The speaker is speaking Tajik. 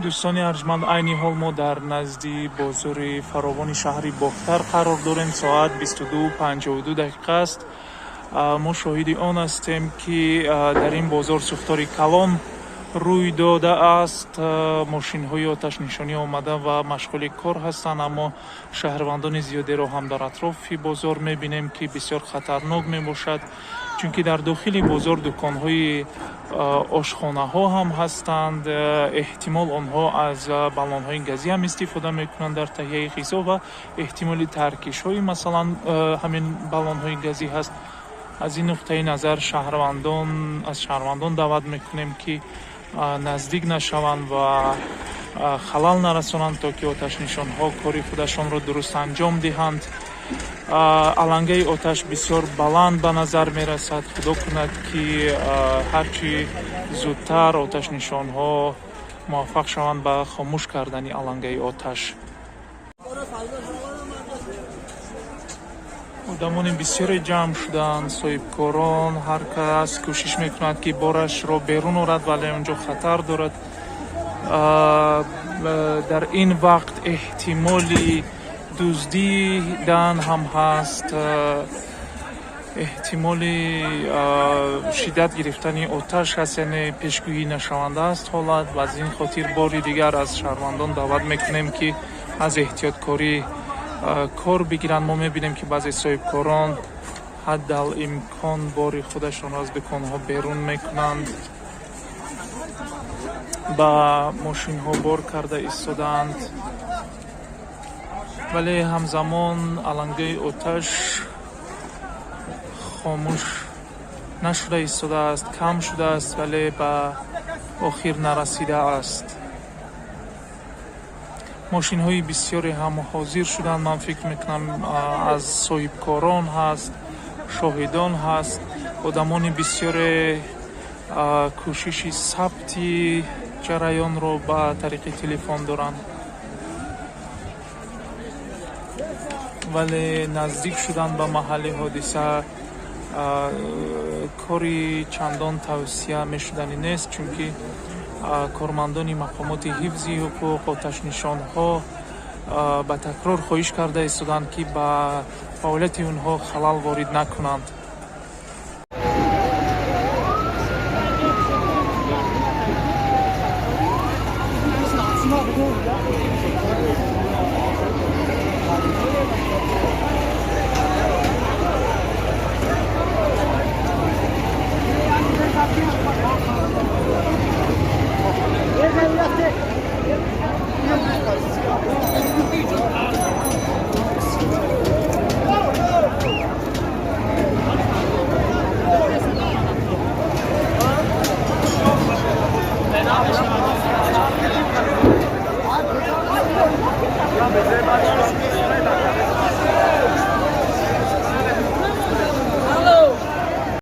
Дӯстони арҷманд, айни ҳол мо дар назди бозори фаровони шаҳри Бохтар қарор дорем. Соат 22:52 дақиқа аст. Мо шоҳиди он ҳастем, ки дар ин бозор сӯхтори калон рӯй додааст. Мошинҳои оташнишонӣ омада ва машғули кор ҳастанд, аммо шаҳрвандони зиёдеро ҳам дар атрофи бозор мебинем, ки бисёр хатарнок мебошад, чунки дар дохили бозор дуконҳои ошхонаҳо ҳам ҳастанд. Эҳтимол, онҳо аз баллонҳои газӣ ҳам истифода мекунанд дар таҳияи ғизо ва эҳтимоли таркишҳои, масалан, ҳамин баллонҳои газӣ ҳаст. Аз ин нуқтаи назар шаҳрвандон аз шаҳрвандон даъват мекунем, ки наздик нашаванд ва халал нарасонанд, то ки оташнишонҳо кори худашонро дуруст анҷом диҳанд. Алангаи оташ бисёр баланд ба назар мерасад. Худо кунад, ки ҳарчи зудтар оташнишонҳо муваффақ шаванд ба хомӯш кардани алангаи оташ. Одамони бисёре ҷамъ шуданд, соҳибкорон. Ҳар кас кӯшиш мекунад, ки борашро берун орад, вале он ҷо хатар дорад. Дар ин вақт эҳтимоли дуздидан ҳам ҳаст, эҳтимоли шиддат гирифтани оташ ҳаст, яъне пешгӯӣ нашаванда аст ҳолат. Ва аз ин хотир бори дигар аз шаҳрвандон даъват мекунем, ки аз эҳтиёткорӣ кор бигиранд. Мо мебинем, ки баъзе соҳибкорон ҳаддал имкон бори худашонро аз дуконҳо берун мекунанд, ба мошинҳо бор карда истодаанд, вале ҳамзамон алангаи оташ хомӯш нашуда истодааст. Кам шудааст, вале ба охир нарасидааст. Мошинҳои бисёре ҳам ҳозир шуданд. Ман фикр мекунам, аз соҳибкорон ҳаст, шоҳидон ҳаст. Одамони бисёре кӯшиши сабти ҷараёнро ба тариқи телефон доранд, вале наздик шудан ба маҳалли ҳодиса кори чандон тавсия мешуданӣ нест, чунки кормандони мақомоти ҳифзи ҳуқуқ, оташнишонҳо ба такрор хоҳиш карда истоданд, ки ба фаъолияти онҳо халал ворид накунанд.